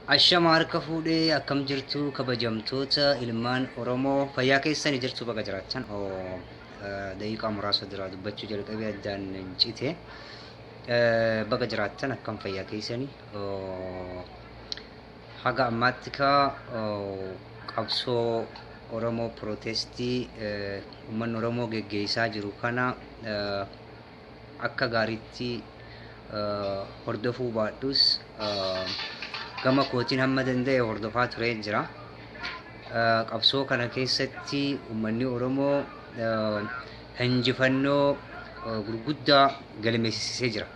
Ashama harka fuudhee akkam jirtu kabajamtoota ilmaan Oromoo fayyaa keessanii jirtu baga jiraattan daqiiqaa muraasa duraa dubbachuu jalqabee addaan hin cite. Baga jiraattan akkam fayyaa keessanii haga ammaatti ka qabsoo Oromoo pirootestii uummanni Oromoo geggeessaa jiru kana akka gaariitti hordofuu baadhus gama kootiin hamma danda'e hordofaa turee jira. Qabsoo kana keessatti uummanni Oromoo injifannoo gurguddaa galmeessisee jira.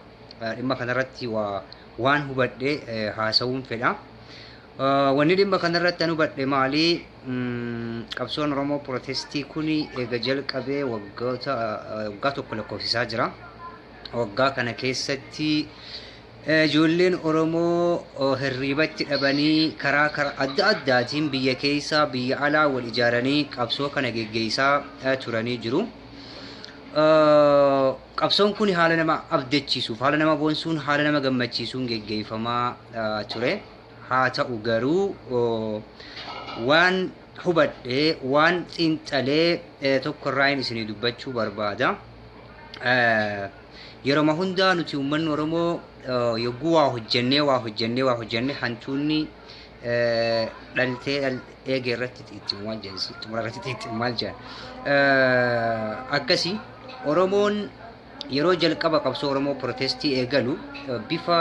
Dhimma kanarratti waan hubadhe haasa'uun fedha. Wanni dhimma kanarratti an hubadhe maali? Qabsoon Oromoo pirootestii kun eega jalqabee waggaa tokko lakkoofsisaa jira. Waggaa kana keessatti ijoolleen Oromoo hirribatti dhabanii karaa karaa adda addaatiin biyya keessaa biyya alaa wal ijaaranii qabsoo kana geggeessaa turanii jiru. Qabsoon kun haala nama abdachiisuuf, haala nama boonsuun, haala nama gammachiisuun geggeeffamaa ture. Haa ta'u garuu waan hubadhee waan xiinxalee tokko irraa isinii dubbachuu barbaada. Yeroo hundaa nuti uummanni Oromoo yogguu waa hojjennee waa hojjennee waa hojjennee hantuunni dhaltee eegee irratti xiixximu maal jedhan, xumura irratti xiixximu maal jedhan. Akkasii Oromoon yeroo jalqaba qabsoo Oromoo pirootestii eegalu bifa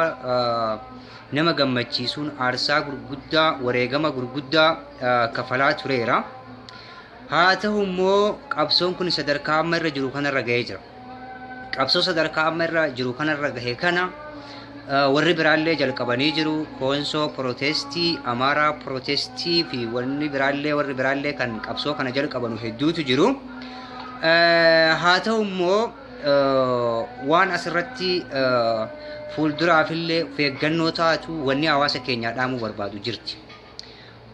nama gammachiisuun aarsaa gurguddaa, wareegama gurguddaa kafalaa tureera. Haa ta'u immoo qabsoon kun sadarkaa amma irra jiru kanarra gahee jira. Qabsoo sadarkaa amma irra jiru kanarra gahe kana warri biraallee jalqabanii jiru. Koonsoo pirootestii, Amaaraa pirootestii fi wanni biraallee warri biraallee kan qabsoo kana jalqabanu hedduutu jiru. Haa ta'u immoo waan asirratti fuulduraafillee of eeggannoo taatu wanni hawaasa keenyaa dhaamuu barbaadu jirti.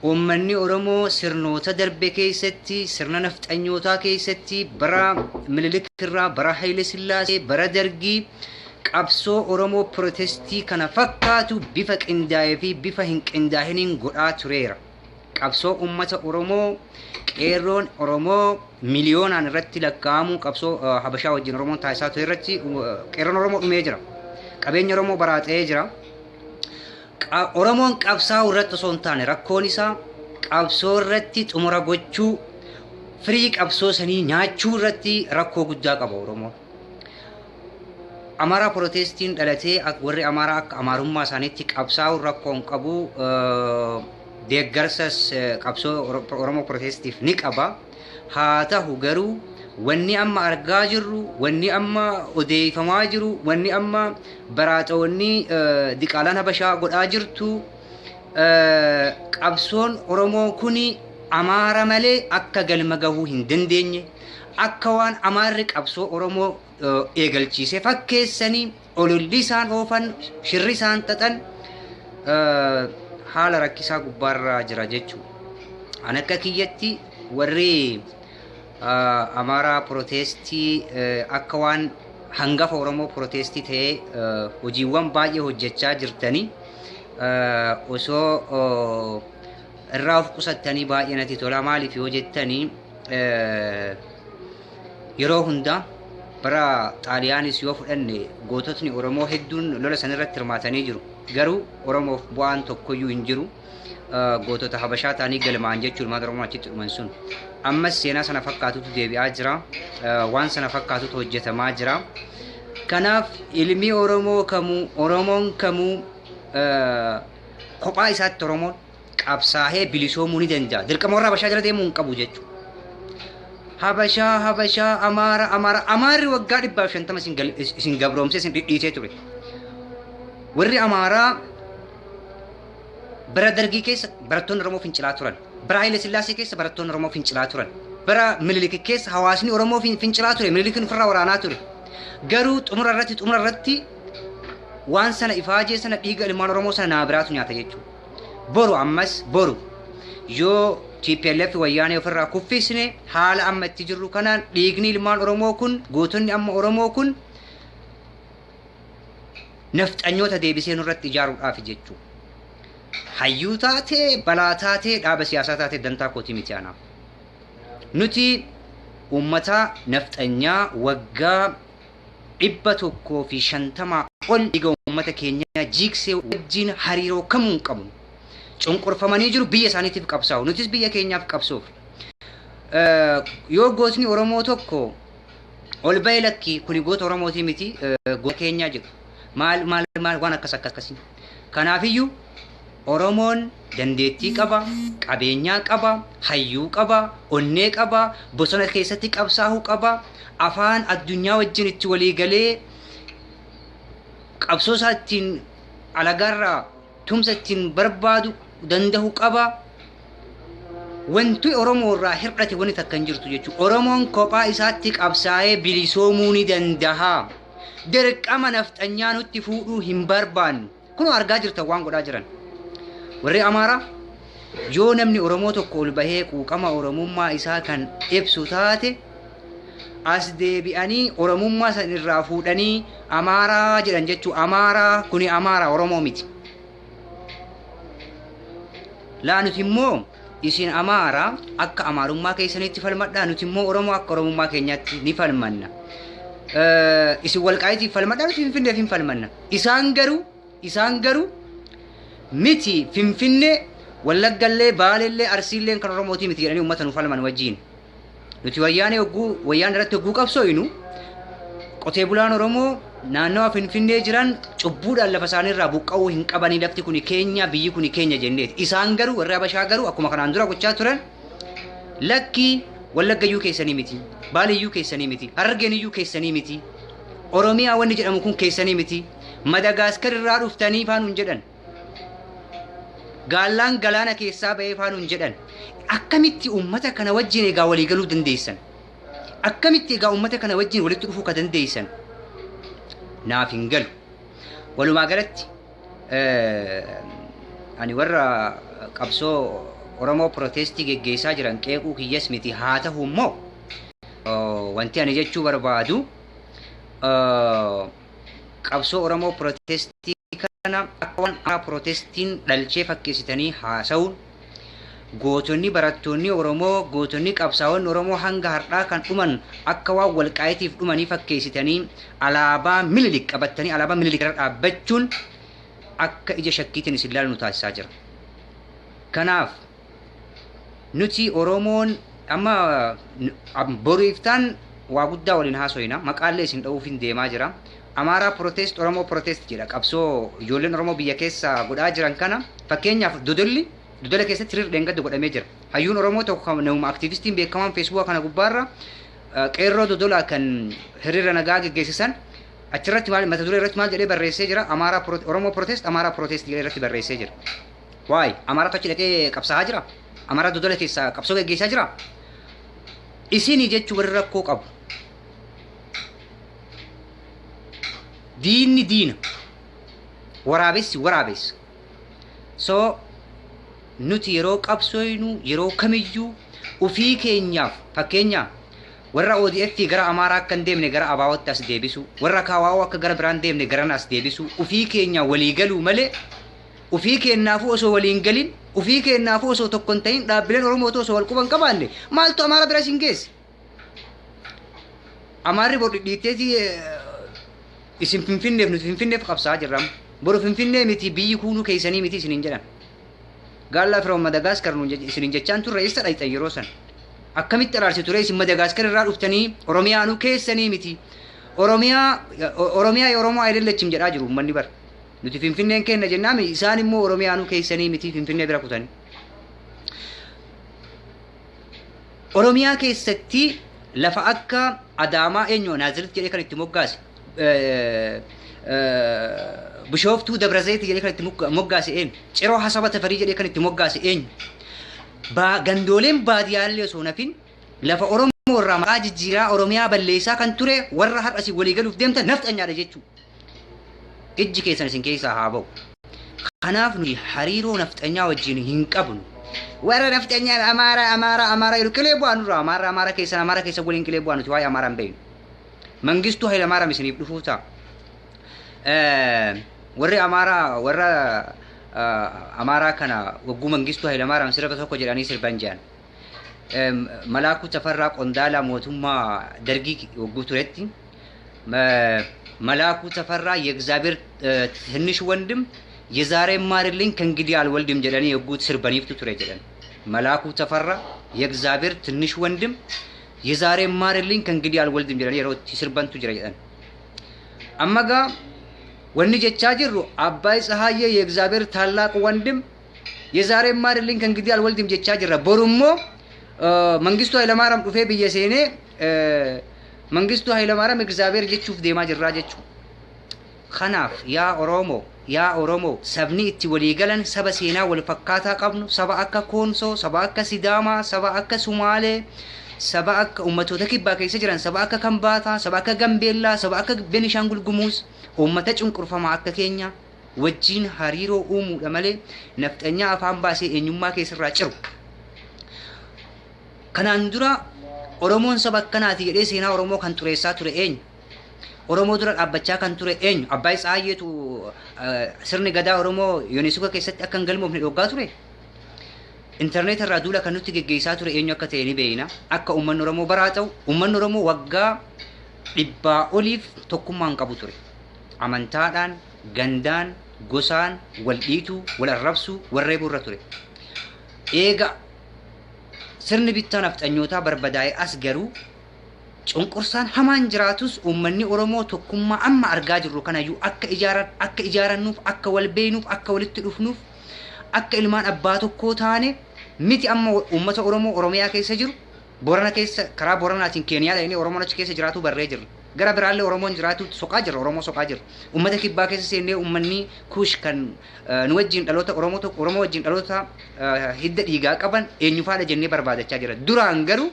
Uummanni Oromoo sirnoota darbe keessatti, sirna nafxanyootaa keessatti, bara Minilik irraa, bara Haile Sillaasee, bara Dargii qabsoo Oromoo pirootestii kana fakkaatu bifa qindaa'ee fi bifa hin qindaa'iniin godhaa tureera. Qabsoo uummata Oromoo, qeerroon Oromoo miliyoonaan irratti lakkaa'amu qabsoo Habashaa wajjin Oromoon taasisaa ture irratti qeerroon Oromoo dhumee jira. Qabeenya Oromoo baraaxa'ee jira. Oromoon qabsaa'uu irratti osoo hin taane rakkoon isaa qabsoo irratti xumura gochuu, firii qabsoo sanii nyaachuu irratti rakkoo guddaa qaba Oromoon. Amaaraa pirootestiin dhalatee warri Amaaraa akka Amaarummaa isaaniitti qabsaa'uun rakkoo hin qabu. Deeggarsas qabsoo Oromoo pirootestiif ni qaba. Haa ta'u garuu wanni amma argaa jirru, wanni amma odeeffamaa jiru, wanni amma baraaxoonni diqaalaan Habashaa godhaa jirtu, qabsoon Oromoo kuni Amaara malee akka galma gahuu hin dandeenye, akka waan Amaarri qabsoo Oromoo eegalchiise fakkeessanii ololli isaan oofan, shirri isaan xaxan haala rakkisaa gubbaarra jira jechuudha. An akka kiyyatti warri Amaaraa pirootestii akka waan hangafa Oromoo pirootestii ta'ee hojiiwwan baay'ee hojjechaa jirtanii osoo irraa of qusattanii baay'ee natti tola. Maaliif yoo jettanii, yeroo hundaa bara Xaaliyaanis yoo fudhanne goototni Oromoo hedduun lola sanirratti hirmaatanii jiru. Garuu Oromoof bu'aan tokkoyyuu hin jiru. Gootota Habashaa ta'anii galmaa'an jechuun ilmaan Oromoo achitti dhuman sun. Ammas seenaa sana fakkaatutu deebi'aa jira. Waan sana fakkaatutu hojjetamaa jira. Kanaaf ilmi Oromoo kamuu, Oromoon kamuu kophaa isaatti Oromoon qabsaa'ee bilisoomuu ni danda'a. Dirqama warra Habashaa jala deemuu hin qabu jechuudha. Habashaa, Habashaa, Amaara, Amaara. Amaarri waggaa 150 isin gabroomsee isin dhidhiitee ture. Warri Amaaraa bara Dargii keessa barattoonni Oromoo fincilaa turan. Bara Haile Sillaasee keessa barattoonni Oromoo fincilaa turan. Bara Minilik keessa hawaasni Oromoo fincilaa ture. Minilikin ofirraa waraanaa ture. Garuu xumura irratti waan sana, ifaajee sana, dhiiga ilmaan Oromoo sana nama biraatu nyaata jechuudha. Boru, ammas boru yoo TPLF Wayyaanee ofirraa kuffisne, haala amma itti jirru kanaan dhiigni ilmaan Oromoo kun, gootonni amma Oromoo kun nafxanyoota deebisee nurratti ijaaruudhaaf jechuudha. Hayyuu taatee, balaa taatee, dhaaba siyaasaa taatee dantaa kootii miti anaaf. Nuti uummata nafxanyaa waggaa 150 ol dhiiga uummata keenyaa jiiksee wajjin hariiroo kamuu hin qabnu. Cunqurfamanii jiru, biyya isaaniitiif qabsaa'u. Nutis biyya keenyaaf qabsoof. Yoo gootni Oromoo tokko ol ba'e, "Lakki, kuni goota Oromootii miti, goota keenyaa" jedhu. Maal maal maal, waan akkas akkas akkasii. Kanaafiyyuu Oromoon dandeettii qaba, qabeenyaa qaba, hayyuu qaba, onnee qaba, bosona keessatti qabsaa'uu qaba, afaan addunyaa wajjin itti walii galee qabsoo isaa ittiin alagaarraa tumsa ittiin barbaadu danda'u qaba. Wanti Oromoo irraa hir'ate wanti takka hin jirtu jechuudha. Oromoon kophaa isaatti qabsaa'ee bilisoomuu ni danda'a. Dirqama nafxanyaa nutti fuudhuu hin barbaannu. Kunoo argaa jirtan waan godhaa jiran. Warri Amaaraa yoo namni Oromoo tokko ol bahee quuqama Oromummaa isaa kan ibsu taate, as deebi'anii Oromummaa san irraa fuudhanii Amaaraa jedhan jechuu. Amaaraa kuni Amaaraa, Oromoo miti. Laa, nuti immoo isin Amaaraa akka Amaarummaa keessanitti falmadhaa, nuti immoo Oromoo akka Oromummaa keenyaatti ni falmanna. Isin Walqaayitiif falmadhaa, nuti Finfinneef hin falmanna. Isaan garuu miti, Finfinnee, Wallaggallee, Baalellee, Arsiilleen kan Oromootii miti jedhanii uummata nu falman wajjin. Nuti wayyaanee hogguu wayyaan irratti hogguu qabsooyinu, qotee bulaan Oromoo naannawa Finfinnee jiran cubbuudhaan lafa isaaniirraa buqqa'uu hin qabanii, lafti kuni keenya, biyyi kuni keenya jenneeti. Isaan garuu, warri Habashaa garuu, akkuma kanaan dura gochaa turan, "Lakkii, Wallaggayyuu keessanii miti, Baaliyyuu keessanii miti, Harargeeniyyuu keessanii miti, Oromiyaa wanni jedhamu kun keessanii miti, Madagaaskar irraa dhuftanii" faanuun jedhan. Gaallaan galaana keessaa ba'ee faanuun jedhan. Akkamitti uummata kana wajjin egaa walii galuu dandeessan? Akkamitti egaa uummata kana wajjin walitti dhufuu ka dandeessan? Naaf hin galu. Walumaa galatti ani warra qabsoo Oromoo protestii geggeessaa jiran qeequu kiyyas miti. Haa ta'u immoo wanti ani jechuu barbaadu, qabsoo Oromoo protestii kana akka waan Amaaraa protestiin dhalchee fakkeessitanii haasa'uun, gootonni barattoonni Oromoo, gootonni qabsaa'onni Oromoo hanga har'aa kan dhuman akka waan Walqaayitiif dhumanii fakkeessitanii alaabaa Minilik qabattanii alaabaa Minilik irra dhaabbachuun akka ija shakkiitiin isin ilaalu nu taasisaa jira. Kanaaf nuti Oromoon amma boru iftaan waa guddaa waliin haasoyna, maqaallee isin dha'uuf hin deemaa jira. Amaaraa protest, Oromoo protest jedha. Qabsoo ijoolleen Oromoo biyya keessa godhaa jiran kana, fakkeenyaaf Dodolli, Dodola keessatti hiriirri dheengadda godhamee jira. Hayyuun Oromoo tokko, namuma aktiivistiin beekamaan Feesbuuka kana gubbaarra qeerroo Dodolaa kan hiriira nagaa geggeessisan achirratti maal mata duree irratti maal jedhee barreessee jira? Amaaraa, Oromoo protest, Amaaraa protest jedhee irratti barreessee jira. Waay, Amaaraatu achi dhaqee qabsaa'aa jira. Amaaraa Dodola keessa qabsoo geggeessaa jira. Isinii jechuu warri rakkoo qabu. Diinni diina. Waraabessi waraabessa. So nuti yeroo qabsooynu, yeroo kamiyyuu ufii keenyaaf, fakkeenyaa warra ODF gara Amaaraa akka hin deemne gara ABOtti as deebisu, warra KWO akka gara biraan deemne garana as deebisu, ufii keenya walii galuu malee, ufii keenyaafuu osoo waliin galin, ufii keenyaafuu osoo tokko hin ta'in, dhaabbileen Oromoo osoo wal quban qabaanne, maaltu Amaara bira isin geesse? Amaarri bor dhidhiitteeti isin Finfinneef, nuti Finfinneef qabsaa jirra. Boru Finfinnee miti, biyyi kuunuu keessanii miti isiniin jedhan. Gaallaa from Madagaskar nuun isiniin jechaan turre, eessa dhayxan yeroo san? Akkamitti araarsi ture isin Madagaskar irraa dhuftanii Oromiyaanuu keessanii miti? Oromiyaa, Oromiyaa የኦሮሞ አይደለችም jedhaa jiru uummanni bar. Nuti Finfinneen kenna jennaami, isaan immoo Oromiyaanuu keessanii miti, Finfinnee bira kutanii. Oromiyaa keessatti lafa akka Adaamaa eenyu Naazirit jedhee kan itti moggaase, Bishooftuu Dabrazayiit jedhee kan itti moggaase eenyu? Ciroo Hasaba Tafarii jedhee kan itti moggaase eenyu? Gandooleen baadiyyaallee osoo nafin lafa Oromoo irraa maqaa jijjiiraa Oromiyaa balleessaa kan ture warra har'a isin walii galuuf deemtan nafxanyaadha jechuudha. Ijji keessan isin keessaa haa ba'u. Kanaaf nuti hariiroo nafxanyaa wajjin hin qabnu. Warra nafxanyaa Amaara, Amaara, Amaara jedhu qilee bu'aa nurraa. Amaara, Amaara keessan, Amaara keessa waliin qilee bu'aa, nuti waa'ee Amaaraa hin beeknu. Mangistuu Hayilamaaraam isiniif dhufuu ta'a. Warri Amaaraa warra Amaaraa kana wagguu Mangistuu Hayilamaariyaam sirba tokko jedhanii sirban jedhan. Malaakuu Tafarraa qondaala mootummaa Dargii wagguu turetti መላኩ ተፈራ የእግዚአብሔር ትንሽ ወንድም የዛሬ ማርልኝ ከእንግዲህ አልወልድም jedhanii yogguut sirbaniiftu ture jedhan. መላኩ ተፈራ የእግዚአብሔር ትንሽ ወንድም የዛሬ ማርልኝ ከእንግዲህ አልወልድም jedhanii yeroo itti sirbantu jira jedhan. Amma gaa wanni jechaa jirru Abbaay Tsahaayee የእግዚአብሔር ታላቅ ወንድም የዛሬ ማርልኝ ከእንግዲህ አልወልድም jechaa jirra. Boru immoo Mangistuu Hayilamaariyaam dhufee biyya seenee Mangistuu Hayilamaariyaam እግዚአብሔር jechuuf deemaa jirraa jechuudha. Kanaaf yaa Oromoo, yaa Oromoo, sabni itti walii galan, saba seenaa wal fakkaataa qabnu, saba akka Koonsoo, saba akka Sidaamaa, saba akka Sumaalee, saba akka ummatoota kibbaa keessa jiran, saba akka Kambaataa, saba akka Gambeellaa, saba akka Benishaangul Gumuuz, uummata cunqurfamaa akka keenya wajjin hariiroo uumuudha malee nafxanyaa afaan baasee eenyummaa keessarraa ciru. Kanaan dura Oromoon saba akkanaati jedhee seenaa Oromoo kan xureessaa ture eenyu? Oromoo dura dhaabbachaa kan ture eenyu? Abbaay Tsahaayyeetu sirni gadaa Oromoo UNESCO keessatti akka hin galmoofne dhoggaa ture? Intarneet irraa duula kan nutti geggeessaa ture eenyu akka ta'e ni beekna. Akka uummanni Oromoo baraa ta'u, uummanni Oromoo waggaa 100 oliif tokkummaa hin qabu ture. Amantaadhaan, gandaan, gosaan wal dhiituu, wal arrabsuu, wal reebuu irra ture. Eega sirni bittaa nafxanyootaa barbadaa'e as garuu cunqursaan hamaan jiraatus uummanni Oromoo tokkummaa amma argaa jirru kanayyuu akka ijaaran, akka ijaarannuuf, akka wal beeknuuf, akka walitti dhufnuuf, akka ilmaan abbaa tokkoo taane miti. Amma uummata Oromoo Oromiyaa keessa jiru, Borana keessa, karaa Boranaatiin Keeniyaa dhaqnee Oromoon achi keessa jiraatu barree jirra. Gara biraallee Oromoon jiraatu soqaa jirra, Oromoo soqaa jirra. Uummata kibbaa keessa seennee uummanni Kuush kan nu wajjin dhaloota Oromoo tokko, Oromoo wajjin dhaloota hidda dhiigaa qaban eenyufaadha jennee barbaadachaa jira. Duraan garuu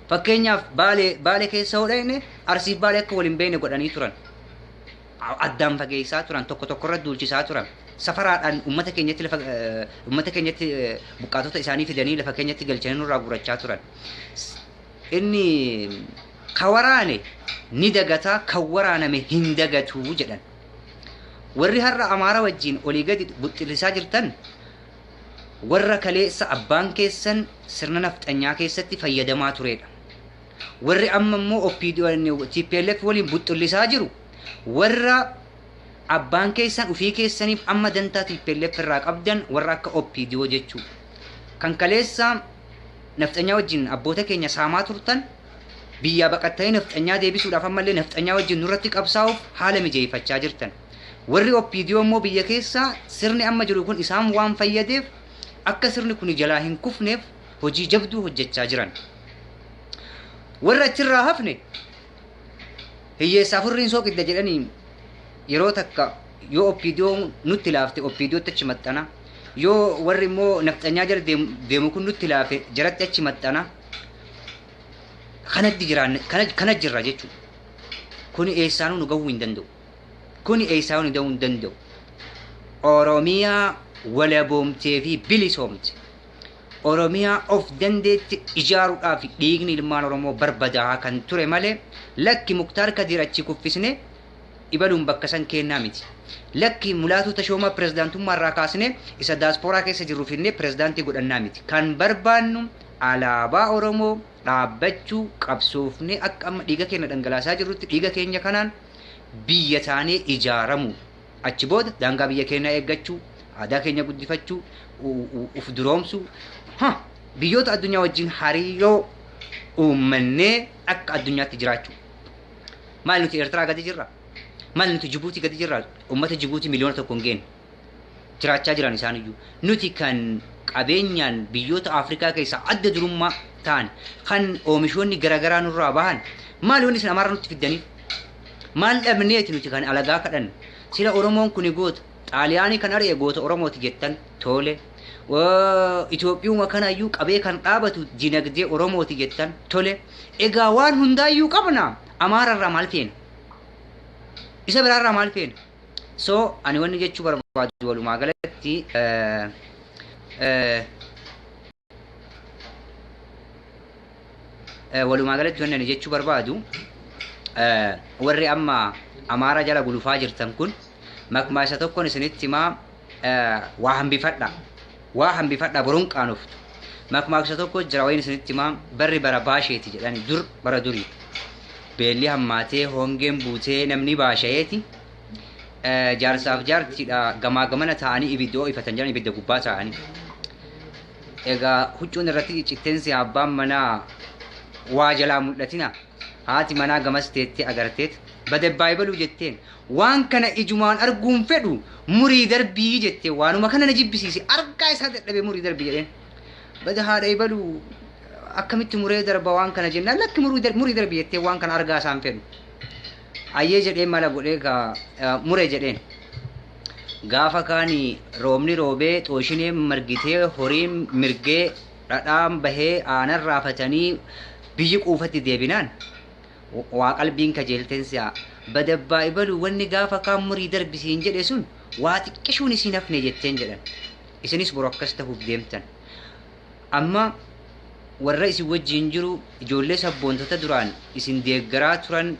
fakkeenyaaf Baalee keessa hoo dhaqne, Arsiif Baalee akka wal hin beekne godhanii turan. Addaan fageessaa turan, tokko tokkorra duulchisaa turan. Safaraadhaan uummata keenyatti lafa uummata keenyatti buqqaatota isaanii fidanii lafa keenyatti galchanii nurraa guurachaa turan. Inni ka waraane ni dagataa, kan waraaname hin dagatuu jedhan. Warri har'a Amaara wajjin olii gadi buxxilisaa jirtan warra kaleessa abbaan keessan sirna nafxanyaa keessatti fayyadamaa turedha. Warri amma immoo TPLF waliin buxxillisaa jiru warra abbaan keessan ofii keessaniif amma dantaa TPLF irraa qabdan, warra akka OPDO jechuudha. Kan kaleessa nafxanyaa wajjin abboota keenya saamaa turtan biyyaa baqattanii nafxanyaa deebisuudhaaf ammallee nafxanyaa wajjin nurratti qabsaa'uuf haala mijeeffachaa jirtan. Warri OPDO immoo biyya keessaa sirni amma jiru kun isaan waan fayyadeef akka sirni kun jalaa hin kufneef hojii jabduu hojjechaa jiran. Warra achirraa hafne hiyyeessaaf hurriin sooqidda jedhanii yeroo takka yoo OPDO nutti laafte OPDOtti achi maxxana. Yoo warri immoo nafxanyaa jala deemu kun nutti laafe jaratti achi maxxana. Kanatti jiraanne kana jirra jechuudha. Kuni eessaanuu nu gahuu hin danda'u. Kuni eessaanuu nu gahuu hin danda'u. Oromiyaa walaboomtee fi bilisoomte. Oromiyaa of dandeetti ijaaruudhaaf dhiigni ilmaan Oromoo barbadaa'aa kan ture malee lakki Muktaar Kadir achi kuffisne ibaluun bakka san kennaa miti. Lakki Mulaatuu Tashoomaa pirezidaantummaa irraa kaasne isa daaspooraa keessa jirru finnee pirezidaantii godhannaa miti. Kan barbaannu alaabaa Oromoo dhaabbachuu, qabsoofnee akka amma dhiiga keenya dhangalaasaa jirrutti dhiiga keenya kanaan biyya taanee ijaaramu. Achi booda daangaa biyya keenyaa eeggachuu, aadaa keenya guddifachuu, uf duroomsuu, biyyoota addunyaa wajjin hariiroo uummannee akka addunyaatti jiraachuu. Maal nuti Eertiraa gadi jirra? Maal nuti Jibuutii gadi jirra? Uummata Jibuutii 1 miliyoona hin geenne. Jiraachaa jiran isaaniyyuu. Nuti kan qabeenyaan biyyoota Afrikaa keessaa adda durummaa ta'an, kan oomishoonni garaagaraa nurraa bahan, maal wanni isin Amaara nutti fiddaniif? Maal dhabneeti nuti kan alagaa kadhannu? Sila Oromoon kuni goota. Xaaliyaanii kan ari'e goota Oromooti jettan, tole. Itoophiyuma kanayyuu qabee kan dhaabatu dinagdee Oromooti jettan, tole. Egaa waan hundaayyuu qabna. Amaararraa maal feena? Isa biraarraa maal feena? So ani wanni jechuu barbaadu walumaa galatti wanni ani jechuu barbaadu, warri amma Amaara jala gulufaa jirtan kun makmaasa tokkoon isinitti himaa. Waa hambifadha. Waa hambifadha boruun qaanoftu. Makmaaksa tokko jira wayin isinitti himaa, barri bara baasheeti jedhani dur bara durii. Beelli hammaatee, hongeen buutee, namni baashayeeti. Jaarsaaf jaartiidha gamaa gamana taa'anii ibidda ho'ifatan jedhan, ibidda gubbaa taa'anii. Egaa huccuun irratti ciccitteen abbaan manaa waa jalaa mul'atina. Haati manaa gamas teettee agarteet badabbaa baluu jetteen, waan kana ijumaan arguun fedhu, murii darbii jettee, waanuma kana na jibbisiise, argaa isaa dadhabee, murii darbii jedheen. Bada haadha ibaluu, akkamitti muree darba waan kana jennaan, lakki, murii darbii jettee, waan kana argaa isaan fedhu. Ayyee jedhee mala godhee gaa mure jedheen. Gaafa kaani roobni roobee, xooshineen margitee, horiin mirgee, dhadhaan bahee, aanan raafatanii, biyyi quufatti deebinaan waa qalbiin kajeelteen si'a badabbaa ibaluu, wanni gaafa kaan murii darbisiin jedhe sun waa xiqqishuun isin hafne jetteen jedhan. Isinis boru akkas ta'uuf deemtan. Amma warra isin wajjin jiru, ijoollee sabboontota duraan isin deeggaraa turan,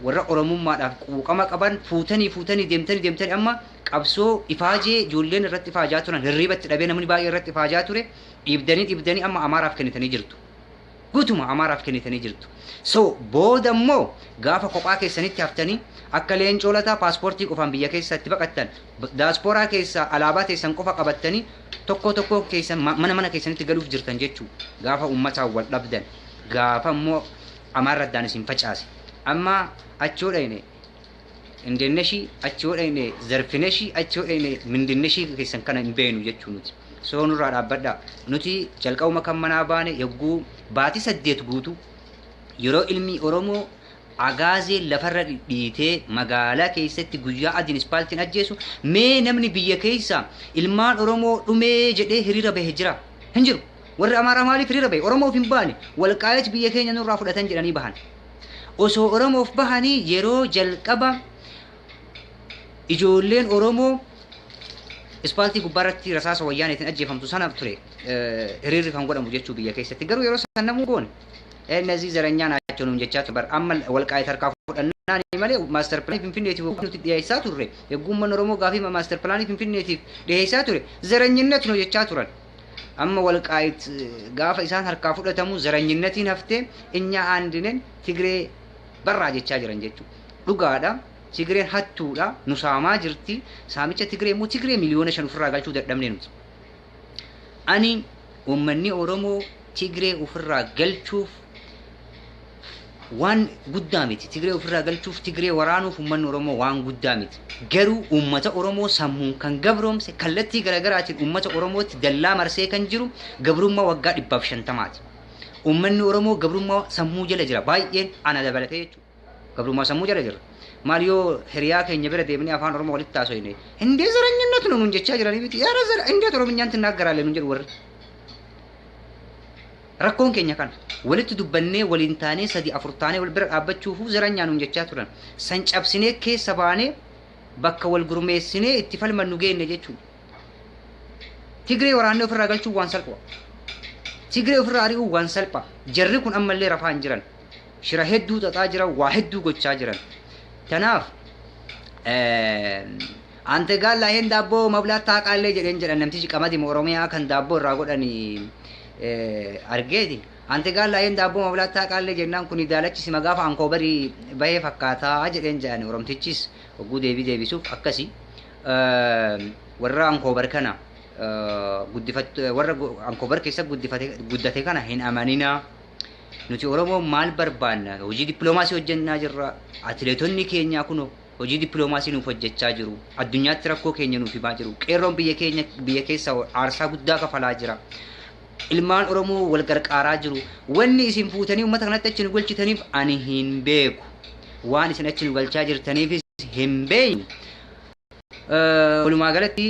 warra Oromummaadhaaf quuqama qaban fuutanii fuutanii deemtanii deemtanii, amma qabsoo ifaajee ijoolleen irratti ifaajaa turan, hirriibatti dhabee namni baay'ee irratti ifaajaa ture, dhiibdanii dhiibdanii amma Amaaraaf kennitanii jirtu. Guutuma Amaaraaf kennitanii jirtu. So booda immoo gaafa kophaa keessanitti haftanii akka leencoo lataa paaspoortii qofaan biyya keessatti baqattan, daaspooraa keessa alaabaa teessan qofa qabattanii tokko tokko keessan mana mana keessanitti galuuf jirtan jechuu, gaafa uummataan wal dhabdan, gaafa immoo Amaarra addaan isin facaase. Amma achoo dhayne indenneshi, achoo dhayne zarfineshi, achoo dhayne mindinneshi keessan kana hin beenu jechuu nuti. So nurraa dhaabbadhaa. Nuti jalqabuma kan manaa baane yogguu baatii 8 guutuu, yeroo ilmi Oromoo agaazee lafarra dhiitee magaalaa keessatti guyyaa adiin ispaaltiin ajjeesu, mee namni biyya keessa ilmaan Oromoo dhumee jedhee hiriira bahe jira? Hin jiru. Warri Amaaraa maaliif hiriira bahe? Oromoof hin baane. Walqaayit biyya keenya nurraa fudhatan jedhanii bahan. Osoo Oromoof bahanii, yeroo jalqaba ijoolleen Oromoo ispaaltii gubbaarratti rasaasa wayyaaneetiin ajjeefamtu sana ture hiriirri kan godhamu jechuu biyya keessatti. Garuu yeroo san namuu goone. እነዚህ ዘረኛ ናቸው nuun jechaa ture. Amma Walqaayit harkaa fudhannaan malee master planii Finfinneetiif nuti dhiyeessaa turre, yogguu uummanni Oromoo gaafii master planii Finfinneetiif dhiyeessaa ture, ዘረኝነት nu jechaa turan. Amma Walqaayit gaafa isaan harkaa fudhatamu ዘረኝነtiin haftee እኛ አንድ ነን, Tigree barraa jechaa jiran jechuudha. Dhugaadha. Tigreen hattuudha. Nu saamaa jirti. Saamicha Tigree immoo Tigree 5 miliyoona ofirraa galchuu dadhabne nuti. Ani uummanni Oromoo Tigree ofirraa galchuuf waan guddaa miti. Tigree ofirraa galchuuf, Tigree waraanuuf uummanni Oromoo waan guddaa miti. Garuu uummata Oromoo sammuun kan gabroomse, kallattii garaagaraatiin uummata Oromootti dallaa marsee kan jiru gabrummaa waggaa 150ti. Uummanni Oromoo gabrummaa sammuu jala jira. Baay'een ana dabalatee jechuudha. Gabrummaa sammuu jala jira. Maal, yoo hiriyaa keenya bira deemnee afaan Oromoo walitti haasofne, እንዴ ዘረኝነት ነው nuun jechaa jiranii miti. Yaara zara እንዴት ኦሮምኛን ትናገራለህ nuun jedhu warri. Rakkoon keenya kana walitti dubbannee, waliin taanee, sadi afur taanee wal bira dhaabbachuufuu ዘረኛ nuun jechaa turan. San cabsinee keessa baanee bakka wal gurmeessinee itti falmannu geenne jechuudha. Tigree waraannee ofirraa galchuun waan salphaa. Tigree ofirraa ari'uun waan salphaa. Jarri kun ammallee rafaa hin jiran. Shira hedduu xaxaa jiran, waa hedduu gochaa jiran. Kanaaf አንተ ጋላ ይሄን ዳቦ መብላት ታውቃለህ jedheen jedhan namtichi qamadii Oromiyaa kan daabboo irraa godhani argeeti. አንተ ጋላ ይሄን ዳቦ መብላት ታውቃለህ jennaan, kuni daalachisima gaafa ankoobarii bahee fakkaataa jedheen jedhan. Oromtichis hogguu deebii deebisuuf akkasi. Warra ankoobar kana guddifat, warra ankoobar keessa guddifate guddate kana hin amaninaa. Nuti Oromoo maal barbaanna? Hojii dippiloomaasii hojjennaa jirra. Atileetonni keenya kunoo hojii dippiloomaasii nuuf hojjechaa jiru. Addunyaatti rakkoo keenya nuuf himaa jiru. Qeerroon biyya keenya biyya keessa aarsaa guddaa kafalaa jira. Ilmaan Oromoo wal gargaaraa jiru. Wanni isin fuutanii uummata kanatti achi nu galchitaniif ani hin beeku. Waan isin achi nu galchaa jirtaniifis hin beeknu. Walumaa galatti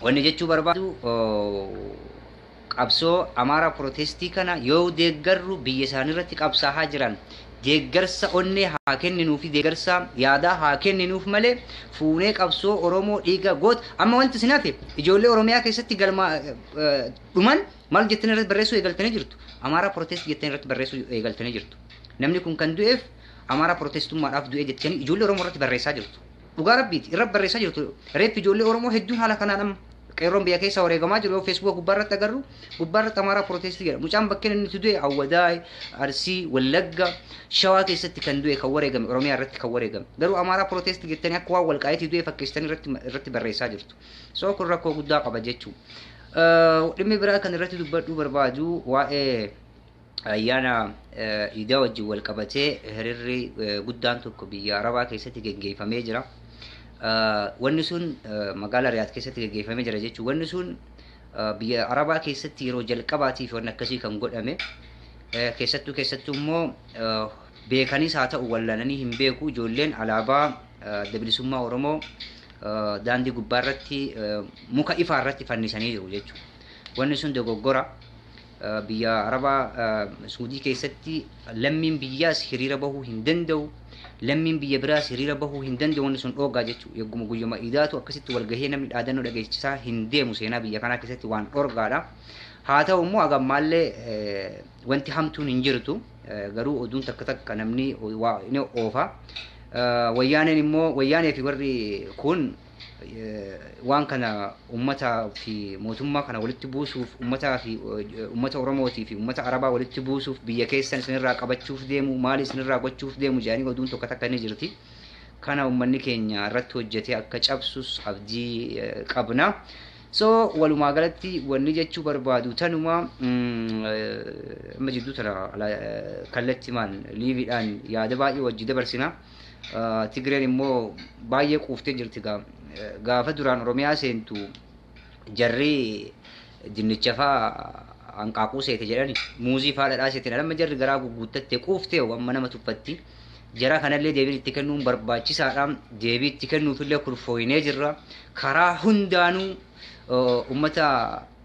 wanni jechuu barbaadu, qabsoo Amaaraa protestii kana yoo deeggarru, biyya isaanii irratti qabsaa'aa jiran deeggarsa onnee haa kenninuufi, deeggarsa yaadaa haa kenninuuf malee, fuunee qabsoo Oromoo dhiiga goot amma wanti isin hafe, ijoollee Oromiyaa keessatti galma dhuman maal jettanii irratti barreessuu eegaltanii jirtu? Amaaraa protest jettanii irratti barreessuu eegaltanii jirtu. Namni kun kan du'eef Amaaraa protestummaadhaaf du'e jettanii ijoollee Oromoo irratti barreessaa jirtu. Dhugaa rabbiiti irra barreessaa jirtu. Reeffi ijoollee Oromoo hedduun haala kanaan amma qeerroon biyya keessa wareegamaa jiru yoo Facebook gubbaarratti agarru, gubbaarratti Amaaraa protestii jedha. Mucaan bakkeen inni itti du'e Awwadaay, Arsii, Wallagga, Shawaa keessatti kan du'e, kan wareegame, Oromiyaa irratti kan wareegame. Garuu Amaaraa protestii jettanii akka waan Walqaayitii du'e fakkeessitanii irratti barreessaa jirtu. So kun rakkoo guddaa qaba jechuudha. Dhimmi biraa kan irratti dubbadhuu barbaadu waa'ee ayyaana iidaa wajjin wal qabatee hiriirri guddaan tokko biyya Arabaa keessatti geggeeffamee jira. Wanni sun magaalaa Riyaad keessatti geggeeffamee jira jechuudha. Wanni sun biyya Arabaa keessatti yeroo jalqabaatiif wanni akkasii kan godhame, keessattuu immoo beekanis haa ta'u wallalanii hin beeku, ijoolleen alaabaa Adda Bilisummaa Oromoo daandii gubbaa irratti muka ifaa irratti fannisanii jiru jechuudha. Wanni sun dogoggora. Biyya Arabaa Suudii keessatti lammiin biyyaas hiriira bahuu hin danda'u. Lammiin biyya biraas hiriira bahuu hin danda'u. Wanni sun dhoogaa jechuudha. Egguma guyyuma iidaatu akkasitti wal gahee namni dhaadannoo dhageessisaa hin deemu, seenaa biyya kanaa keessatti waan dhorgaadha. Haa ta'u immoo hagammallee wanti hamtuun hin jirtu. Garuu oduun takka takka namni waa ni oofa. Wayyaaneen immoo, wayyaanee fi warri kun waan kana uummataa fi mootummaa kana walitti buusuuf, uummataa fi uummata Oromootii fi uummata Arabaa walitti buusuuf, biyya keessan isinirraa qabachuuf deemu, maali isinirraa gochuuf deemu jedhanii oduun tokko takka ni jirti. Kana uummanni keenya irratti hojjetee akka cabsus abdii qabna. So walumaa galatti wanni jechuu barbaadu tanuma. Amma jidduu tana kallattimaan liveiidhaan yaada baay'ee wajji dabarsina. Tigreen immoo baay'ee quuftee jirti. Gaafa duraan Oromiyaa seentu jarri dinnicha faa hanqaaquu seete jedhani, muuzii faa dhadhaa seete. Amma jarri garaa guguuttattee quuftee amma nama tuffatti. Jara kanallee deebiin itti kennuun barbaachisaadha. Deebii itti kennuufillee kurfooyinee jirra. Karaa hundaanuu ummata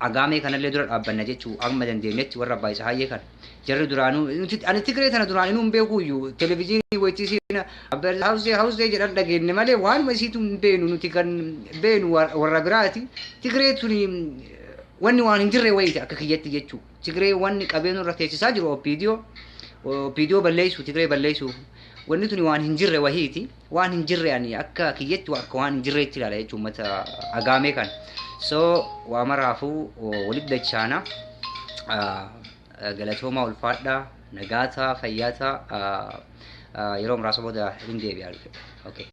agaamee kanallee dura dhaabbanna jechuu amma dandeenyetti, warra abbaa isa kana. Jarri duraanuu, ani Tigree tana duraan inuu hin beeku iyyuu, televizyiinii wayitii siin hawzee hawzee jedhan dhageenye malee waanuma isiitu hin beenu. Nuti kan beenu warra biraati. Tigree tuni wanni waan hin jirre wayiiti akka kiyyatti jechuu. Tigree wanni qabeenu irra teessisaa jiru OPDO. OPDO balleessu, Tigree balleessuuf. Wanni tuni waan hin jirre wahiiti. Waan hin jirre, ani akka kiyyatti akka waan hin jirreetti ilaala jechuun uummata agaamee kana. So waa maraafuu walitti dachaana. Galatoomaa, ulfaadhaa, nagaataa, fayyaataa, yeroo muraasa booda hin deebi'a. Okay.